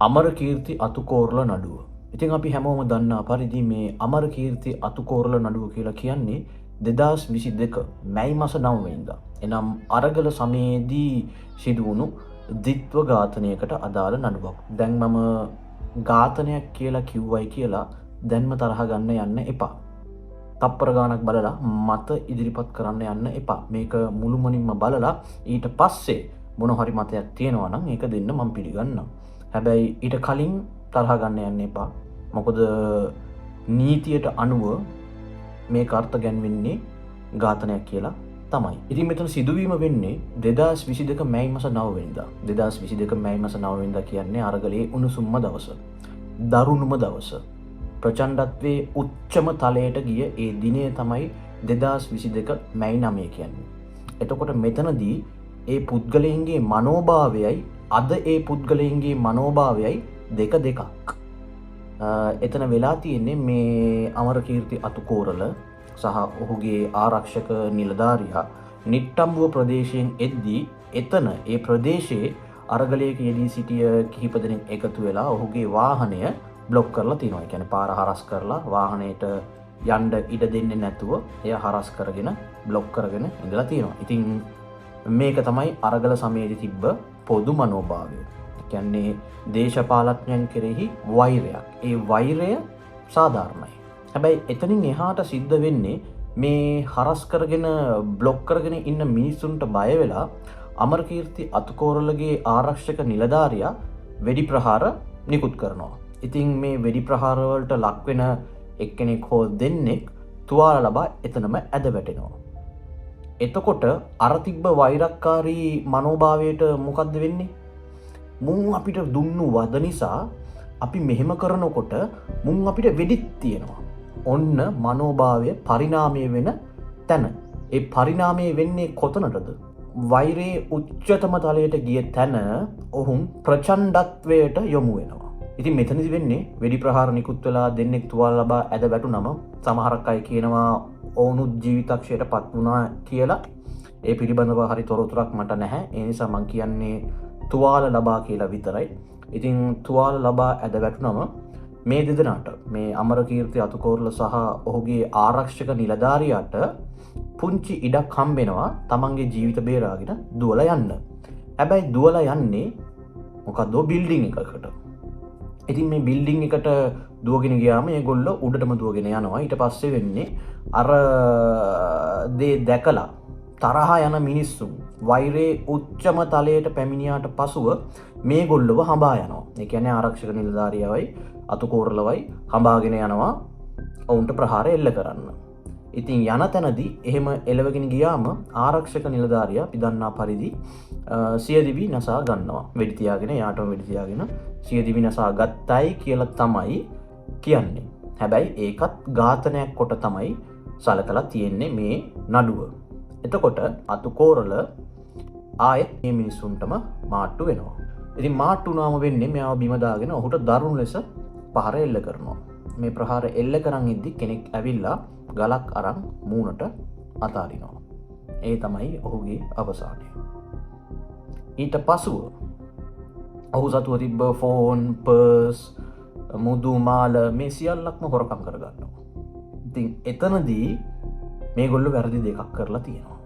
අමරකීර්ති අතුකෝරළ නඩුව. ඉතින් අපි හැමෝම දන්නා පරිදි මේ අමරකීර්ති අතුකෝරළ නඩුව කියලා කියන්නේ 2022 මැයි මස 9 වෙනිදා. එනම් අරගල සමයේදී සිදු වුණු ද්විත්ව ඝාතනයකට අදාළ නඩුවක්. දැන් මම ඝාතනයක් කියලා කිව්වයි කියලා දැන්ම තරහ ගන්න යන්න එපා. තප්පර ගානක් බලලා මත ඉදිරිපත් කරන්න යන්න එපා. මේක මුළුමනින්ම බලලා ඊට පස්සේ මොන හරි මතයක් තියෙනවා නම් ඒක දෙන්න මම පිළිගන්නම්. හැබැයි ඊට කලින් තරහ ගන්න යන්න එපා. මොකද නීතියට අනුව මේක අර්ථ ගැන්වෙන්නේ ඝාතනයක් කියලා තමයි. ඉතින් මෙතන සිදුවීම වෙන්නේ 2022 මැයි මස 9 වෙනිදා. 2022 මැයි මස 9 වෙනිදා කියන්නේ අරගලයේ උණුසුම්ම දවස, දරුණුම දවස, ප්‍රචණ්ඩත්වයේ උච්චම තලයට ගිය ඒ දිනය තමයි 2022 මැයි 9 කියන්නේ. එතකොට මෙතනදී ඒ පුද්ගලයන්ගේ මනෝභාවයයි අද ඒ පුද්ගලයන්ගේ මනෝභාවයයි දෙක දෙකක්. එතන වෙලා තියෙන්නේ මේ අමරකීර්ති අතුකෝරළ සහ ඔහුගේ ආරක්ෂක නිලධාරියා නිට්ටම්බුව ප්‍රදේශයෙන් එද්දී එතන ඒ ප්‍රදේශයේ අරගලයක යෙදී සිටිය කිහිප දෙනෙක් එකතු වෙලා ඔහුගේ වාහනය බ්ලොක් කරලා තියෙනවා. ඒ කියන්නේ පාර හරස් කරලා වාහනයට යන්න ඉඩ දෙන්නේ නැතුව එය හරස් කරගෙන බ්ලොක් කරගෙන ඉඳලා තියෙනවා. ඉතින් මේක තමයි අරගල සමයේදී තිබ්බ පොදු මනෝභාවය. ඒ කියන්නේ දේශපාලඥයන් කෙරෙහි වෛරයක්. ඒ වෛරය සාධාරණයි. හැබැයි එතනින් එහාට සිද්ධ වෙන්නේ මේ හරස් කරගෙන බ්ලොක් කරගෙන ඉන්න මිනිස්සුන්ට බය වෙලා අමරකීර්ති අතුකෝරළගේ ආරක්ෂක නිලධාරියා වෙඩි ප්‍රහාර නිකුත් කරනවා. ඉතින් මේ වෙඩි ප්‍රහාර වලට ලක් වෙන එක්කෙනෙක් හෝ දෙන්නෙක් තුවාල ලබා එතනම ඇද වැටෙනවා. එතකොට අර තිබ්බ වෛරක්කාරී මනෝභාවයට මොකද්ද වෙන්නේ? මුන් අපිට දුන්නු වද නිසා අපි මෙහෙම කරනකොට මුන් අපිට වෙඩිත් තියෙනවා. ඔන්න මනෝභාවය පරිණාමය වෙන තැන. ඒ පරිණාමය වෙන්නේ කොතනටද? වෛරයේ උච්චතම තලයට ගිය තැන ඔවුන් ප්‍රචණ්ඩත්වයට යොමු වෙනවා. ඉතින් මෙතනදි වෙන්නේ වෙඩි ප්‍රහාර නිකුත් වෙලා දෙන්නෙක් තුවාල ලබා ඇද වැටුනම සමහරක් අය කියනවා ඔවුනුත් ජීවිතක්ෂයට පත් වුණා කියලා. ඒ පිළිබඳව හරි තොරතුරක් මට නැහැ. ඒ නිසා මං කියන්නේ තුවාල ලබා කියලා විතරයි. ඉතින් තුවාල ලබා ඇද වැටුනම මේ දෙදෙනාට, මේ අමරකීර්ති අතුකෝරළ සහ ඔහුගේ ආරක්ෂක නිලධාරියාට පුංචි ඉඩක් හම්බෙනවා තමන්ගේ ජීවිත බේරාගෙන දුවලා යන්න. හැබැයි දුවලා යන්නේ මොකද්දෝ බිල්ඩින් එකකට. ඉතින් මේ බිල්ඩින් එකට දුවගෙන ගියාම ඒගොල්ලෝ උඩටම දුවගෙන යනවා. ඊට පස්සේ වෙන්නේ අර දේ දැකලා තරහ යන මිනිස්සුන් වෛරයේ උච්චම තලයට පැමිණියාට පසුව මේගොල්ලොව හඹා යනවා. ඒ කියන්නේ ආරක්ෂක නිලධාරියවයි අතුකෝරළවයි හඹාගෙන යනවා ඔවුන්ට ප්‍රහාර එල්ල කරන්න. ඉතින් යන තැනදී එහෙම එලවගෙන ගියාම ආරක්ෂක නිලධාරියා අපි දන්නා පරිදි සියදිවි නසා ගන්නවා. වෙඩි තියාගෙන, යාටම වෙඩි තියාගෙන සියදිවි නසා ගත්තයි කියලා තමයි කියන්නේ. හැබැයි ඒකත් ඝාතනයක් කොට තමයි සලකලා තියෙන්නේ මේ නඩුව. එතකොට අතුකෝරළ ආයෙත් මේ මිනිස්සුන්ටම මාට්ටු වෙනවා. ඉතින් මාට්ටු වුණාම වෙන්නේ මෙයාව බිම දාගෙන ඔහුට දරුණු ලෙස පහර එල්ල කරනවා. මේ ප්‍රහාර එල්ල කරන් ඉද්දි කෙනෙක් ඇවිල්ලා ගලක් අරන් මූණට අතාරිනවා. ඒ තමයි ඔහුගේ අවසානය. ඊට පසුව ඔහු සතුව තිබ්බ ෆෝන්, පර්ස්, මුදු මාල මේ සියල්ලක්ම හොරකම් කරගන්නවා. ඉතින් එතනදී මේගොල්ලෝ වැරදි දෙකක් කරලා තියෙනවා.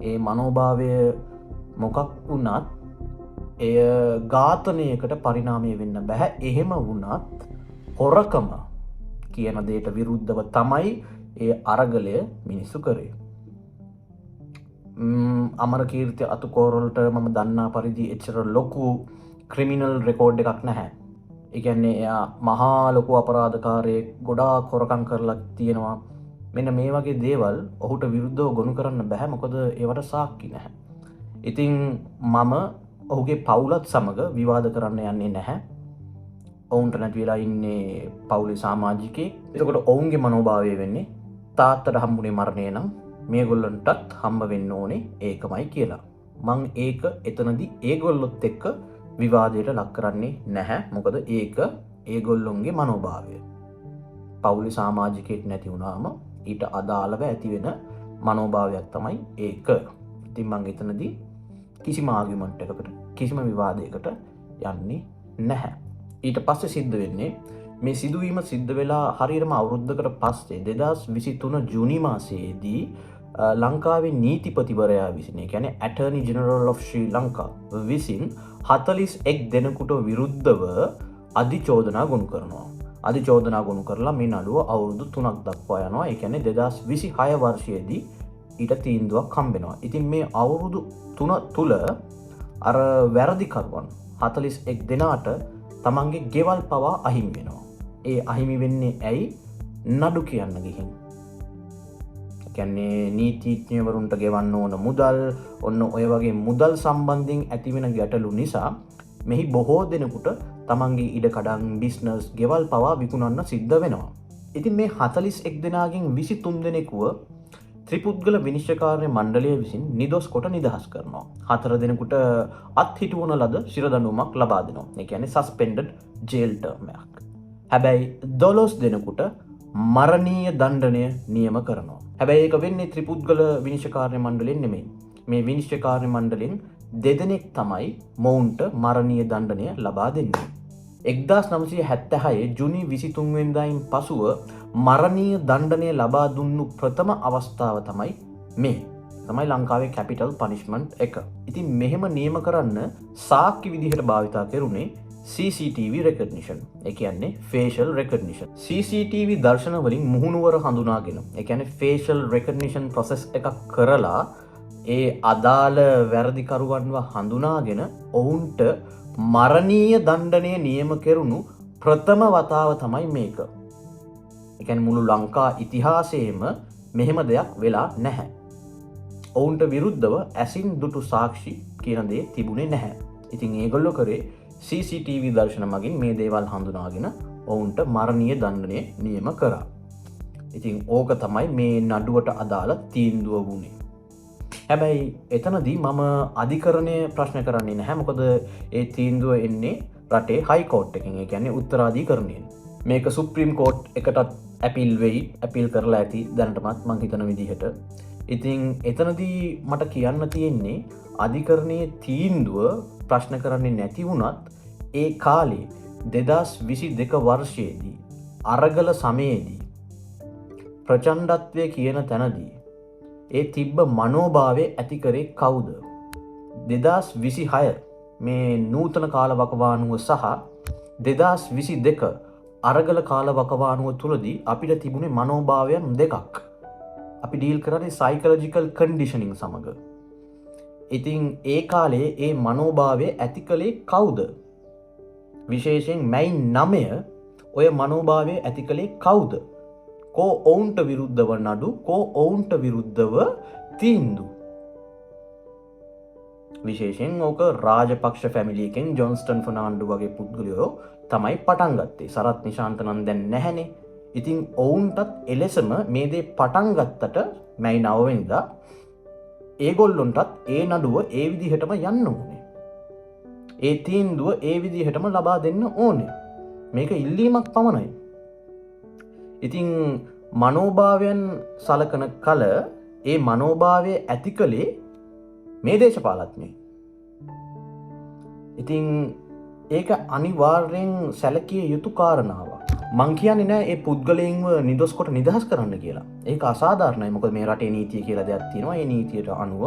ඒ මනෝභාවය මොකක් වුණත් එය ඝාතනයකට පරිණාමය වෙන්න බැහැ. එහෙම වුණත් හොරකම කියන දෙයට විරුද්ධව තමයි ඒ අරගලය මිනිස්සු කරේ. අමරකීර්ති අතුකෝරළට මම දන්නා පරිදි එච්චර ලොකු ක්‍රිමිනල් රෙකෝඩ් එකක් නැහැ. ඒ කියන්නේ එයා මහා ලොකු අපරාධකාරයෙක්, ගොඩාක් හොරකම් කරලා තියෙනවා. මෙන්න මේ වගේ දේවල් ඔහුට විරුද්ධව ගොනු කරන්න බැහැ, මොකද ඒවට සාක්ෂි නැහැ. ඉතින් මම ඔහුගේ පවුලත් සමග විවාද කරන්න යන්නේ නැහැ. ඔවුන්ට නැති වෙලා ඉන්නේ පවුලේ සමාජිකයෙක්. එතකොට ඔවුන්ගේ මනෝභාවය වෙන්නේ තාත්තට හම්බුනේ මරණය නම් මේගොල්ලන්ටත් හම්බ වෙන්න ඕනේ ඒකමයි කියලා. මං ඒක එතනදි ඒගොල්ලොත් එක්ක විවාදයට ලක් කරන්නේ නැහැ. මොකද ඒක ඒගොල්ලොන්ගේ මනෝභාවය. පවුලේ සමාජිකයෙක් නැති වුණාම ඊට අදාළව ඇති වෙන මනෝභාවයක් තමයි ඒක. ඉතින් මං එතනදී කිසිම ආගියුමන්ට් එකකට, කිසිම විවාදයකට යන්නේ නැහැ. ඊට පස්සේ සිද්ධ වෙන්නේ මේ සිදුවීම සිද්ධ වෙලා හරියටම අවුරුද්දකට පස්සේ 2023 ජූනි මාසයේදී ලංකාවේ නීතිපතිවරයා විසින්, ඒ කියන්නේ ඇටර්නි ජෙනරල් ඔෆ් ශ්‍රී ලංකා විසින් 41 දෙනෙකුට විරුද්ධව අධිචෝදනා ගොනු කරනවා. අධිචෝදනා ගොනු කරලා මේ නඩුව අවුරුදු 3ක් දක්වා යනවා. ඒ කියන්නේ 2026 වර්ෂයේදී ඊට තීන්දුවක් හම්බෙනවා. ඉතින් මේ අවුරුදු 3 තුල අර වැරදිකරුවන් 41 දෙනාට තමන්ගේ ගෙවල් පවා අහිමි වෙනවා. ඒ අහිමි වෙන්නේ ඇයි? නඩු කියන්න ගිහින්. ඒ කියන්නේ නීතිඥවරුන්ට ගෙවන්න ඕන මුදල්, ඔන්න ඔය වගේ මුදල් සම්බන්ධයෙන් ඇතිවෙන ගැටලු නිසා මෙහි බොහෝ දෙනෙකුට තමන්ගේ ඉඩකඩම්, බිස්නස්, ගෙවල් පවා විකුණන්න සිද්ධ වෙනවා. ඉතින් මේ 41 දෙනාගෙන් 23 දෙනෙකුව ත්‍රිපුද්ගල විනිශ්චයකාරය මණ්ඩලය විසින් නිදොස් කොට නිදහස් කරනවා. 4 දෙනෙකුට අත්හිටුවන ලද සිරදඬුවමක් ලබා දෙනවා. ඒ කියන්නේ සස්පෙන්ඩඩ් ජේල් ටර්ම් එකක්. හැබැයි 12 දෙනෙකුට මරණීය දණ්ඩනය නියම කරනවා. හැබැයි ඒක වෙන්නේ ත්‍රිපුද්ගල විනිශ්චයකාරය මණ්ඩලයෙන් නෙමෙයි. මේ විනිශ්චයකාරය මණ්ඩලයෙන් දෙදෙනෙක් තමයි මොවුන්ට මරණීය දණ්ඩනය ලබා දෙන්නේ. 1976 ජුනි 23 වෙනිදායින් පසුව මරණීය දණ්ඩනය ලබා දුන්නු ප්‍රථම අවස්ථාව තමයි මේ. තමයි ලංකාවේ කැපිටල් පනිෂ්මන්ට් එක. ඉතින් මෙහෙම නියම කරන්න සාක්ෂි විදිහට භාවිතා කෙරුණේ CCTV recognition. ඒ කියන්නේ facial recognition. CCTV දර්ශන වලින් මුහුණුවර හඳුනාගෙන, ඒ කියන්නේ facial recognition process එකක් කරලා ඒ අදාළ වැරදිකරුවන්ව හඳුනාගෙන ඔවුන්ට මරණීය දණ්ඩනය නියම කෙරුණු ප්‍රථම වතාව තමයි මේක. ඒ කියන්නේ මුළු ලංකා ඉතිහාසයේම මෙහෙම දෙයක් වෙලා නැහැ. ඔවුන්ට විරුද්ධව ඇසින් දුටු සාක්ෂි කියන දේ තිබුණේ නැහැ. ඉතින් ඒගොල්ලෝ කරේ CCTV දර්ශන මගින් මේ දේවල් හඳුනාගෙන ඔවුන්ට මරණීය දණ්ඩනය නියම කරා. ඉතින් ඕක තමයි මේ නඩුවට අදාළ තීන්දුව වුණේ. හැබැයි එතනදී මම අධිකරණය ප්‍රශ්න කරන්නේ නැහැ. මොකද ඒ තීන්දුව එන්නේ රටේ හයි කෝට් එකෙන්. ඒ කියන්නේ උත්තරාධිකරණයෙන්. මේක සුප්‍රීම් කෝට් එකටත් ඇපිල් වෙයි. ඇපිල් කරලා ඇති දැනටමත් මං හිතන විදිහට. ඉතින් එතනදී මට කියන්න තියෙන්නේ අධිකරණයේ තීන්දුව ප්‍රශ්න කරන්නේ නැති වුණත් ඒ කාලේ 2022 වර්ෂයේදී අරගල සමයේදී ප්‍රචණ්ඩත්වය කියන තැනදී ඒ තිබ්බ මනෝභාවය ඇති කරේ කවුද? 2026 මේ නූතන කාල වකවානුව සහ 2022 අරගල කාල වකවානුව තුළදී අපිට තිබුණේ මනෝභාවයන් දෙකක්. අපි ඩීල් කරන්නේ සයිකොලොජිකල් කන්ඩිෂනින් සමග. ඉතින් ඒ කාලේ ඒ මනෝභාවය ඇති කළේ කවුද? විශේෂයෙන් මැයි 9 ඔය මනෝභාවය ඇති කළේ කවුද? කෝ ඔවුන්ට විරුද්ධව නඩු, කෝ ඔවුන්ට විරුද්ධව තීන්දු. විශේෂයෙන් ඕක රාජපක්ෂ ෆැමිලි එකෙන් ජොන්ස්ටන් ෆර්නාන්ඩෝ වගේ පුද්ගලයෝ තමයි පටන් ගත්තේ. සරත් නිශාන්ත නම් දැන් නැහැනේ. ඉතින් ඔවුන්ටත් එලෙසම මේ දේ පටන් ගත්තට මැයි 9 වෙනිදා ඒගොල්ලොන්ටත් ඒ නඩුව ඒ විදිහටම යන්න ඕනේ. ඒ තීන්දුව ඒ විදිහටම ලබා දෙන්න ඕනේ. මේක ඉල්ලීමක් පමණයි. ඉතින් මනෝභාවයන් සලකන කල ඒ මනෝභාවය ඇති කළේ මේ දේශපාලඥයි. ඉතින් ඒක අනිවාර්යෙන් සැලකිය යුතු කාරණාවක්. මං කියන්නේ නෑ ඒ පුද්ගලයින්ව නිදොස් කොට නිදහස් කරන්න කියලා. ඒක අසාධාරණයි. මොකද මේ රටේ නීතිය කියලා දෙයක් තියෙනවා. ඒ නීතියට අනුව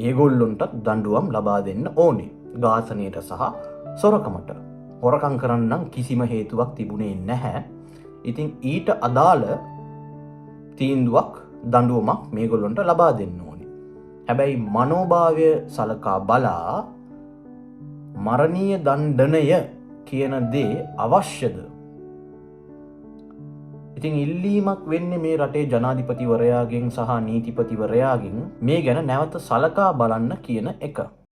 ඒගොල්ලොන්ටත් දඬුවම් ලබා දෙන්න ඕනේ. ඝාතනයට සහ සොරකමට. හොරකම් කරන්න නම් කිසිම හේතුවක් තිබුණේ නැහැ. ඉතින් ඊට අදාළ තීන්දුවක් දඬුවමක් මේගොල්ලොන්ට ලබා දෙන්න ඕනේ. හැබැයි මනෝභාවය සලකා බලා මරණීය දණ්ඩනය කියන දේ අවශ්‍යද? ඉතින් ඉල්ලීමක් වෙන්නේ මේ රටේ ජනාධිපතිවරයාගෙන් සහ නීතිපතිවරයාගෙන් මේ ගැන නැවත සලකා බලන්න කියන එක.